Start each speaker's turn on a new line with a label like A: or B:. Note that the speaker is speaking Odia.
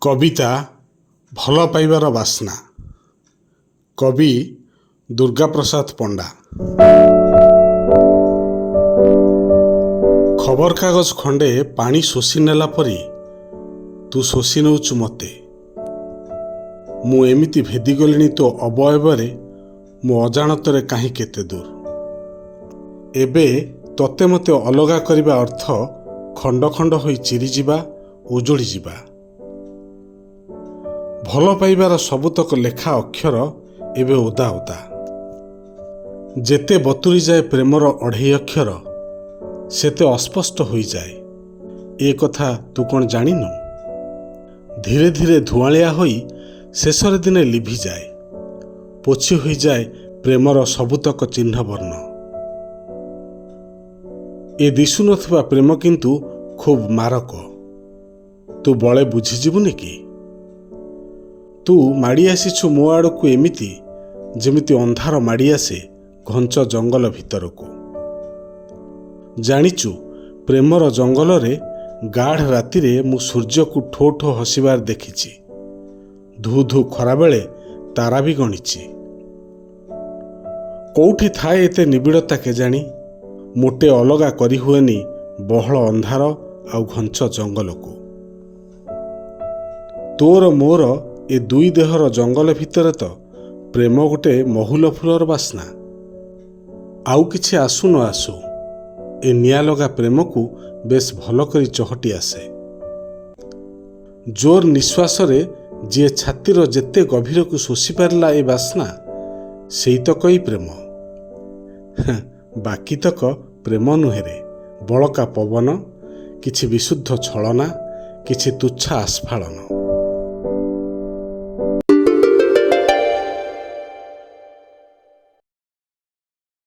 A: କବିତା ଭଲ ପାଇବାର ବାସ୍ନା, କବି ଦୁର୍ଗାପ୍ରସାଦ ପଣ୍ଡା। ଖବରକାଗଜ ଖଣ୍ଡେ ପାଣି ଶୋଷି ନେଲା ପରି ତୁ ଶୋଷି ନେଉଛୁ ମୋତେ। ମୁଁ ଏମିତି ଭେଦିଗଲିଣି ତୋ ଅବୟବରେ, ମୁଁ ଅଜାଣତରେ କାହିଁ କେତେ ଦୂର। ଏବେ ତତେ ମୋତେ ଅଲଗା କରିବା ଅର୍ଥ ଖଣ୍ଡ ଖଣ୍ଡ ହୋଇ ଚିରିଯିବା, ଉଜୁଡ଼ିଯିବା। ଭଲ ପାଇବାର ସବୁତକ ଲେଖା ଅକ୍ଷର ଏବେ ଓଦା ଓଦା। ଯେତେ ବତୁରିଯାଏ ପ୍ରେମର ଅଢ଼େଇ ଅକ୍ଷର, ସେତେ ଅସ୍ପଷ୍ଟ ହୋଇଯାଏ। ଏ କଥା ତୁ କ'ଣ ଜାଣିନୁ? ଧୀରେ ଧୀରେ ଧୁଆଁଳିଆ ହୋଇ ଶେଷରେ ଦିନେ ଲିଭିଯାଏ, ପୋଛି ହୋଇଯାଏ ପ୍ରେମର ସବୁତକ ଚିହ୍ନବର୍ଣ୍ଣ। ଏ ଦିଶୁନଥିବା ପ୍ରେମ କିନ୍ତୁ ଖୁବ୍ ମାରକ। ତୁ ବଳେ ବୁଝିଯିବୁନି କି? ତୁ ମାଡ଼ି ଆସିଛୁ ମୋ ଆଡ଼କୁ ଏମିତି, ଯେମିତି ଅନ୍ଧାର ମାଡ଼ି ଆସେ ଘଞ୍ଚ ଜଙ୍ଗଲ ଭିତରକୁ। ଜାଣିଛୁ, ପ୍ରେମର ଜଙ୍ଗଲରେ ଗାଢ଼ ରାତିରେ ମୁଁ ସୂର୍ଯ୍ୟକୁ ଠୋ ଠୋ ହସିବାର ଦେଖିଛି। ଧୁ ଧୁ ଖରାବେଳେ ତାରା ବି ଗଣିଛି। କୋଉଠି ଥାଏ ଏତେ ନିବିଡ଼ତା କେଜାଣି, ମୋଟେ ଅଲଗା କରିହୁଏନି ବହଳ ଅନ୍ଧାର ଆଉ ଘଞ୍ଚ ଜଙ୍ଗଲକୁ। ତୋର ମୋର ଏ ଦୁଇ ଦେହର ଜଙ୍ଗଲ ଭିତରେ ତ ପ୍ରେମ ଗୋଟେ ମହୁଲ ଫୁଲର ବାସ୍ନା। ଆଉ କିଛି ଆସୁ ନ ଆସୁ, ଏ ନିଆଁ ଲଗା ପ୍ରେମକୁ ବେଶ ଭଲ କରି ଚହଟି ଆସେ। ଜୋର ନିଶ୍ୱାସରେ ଯିଏ ଛାତିର ଯେତେ ଗଭୀରକୁ ଶୋଷି ପାରିଲା ଏ ବାସ୍ନା, ସେଇତକ ହିଁ ପ୍ରେମ। ବାକିତକ ପ୍ରେମ ନୁହେଁରେ, ବଳକା ପବନ, କିଛି ବିଶୁଦ୍ଧ ଛଳନା, କିଛି ତୁଚ୍ଛା ଆସ୍ଫାଳନ।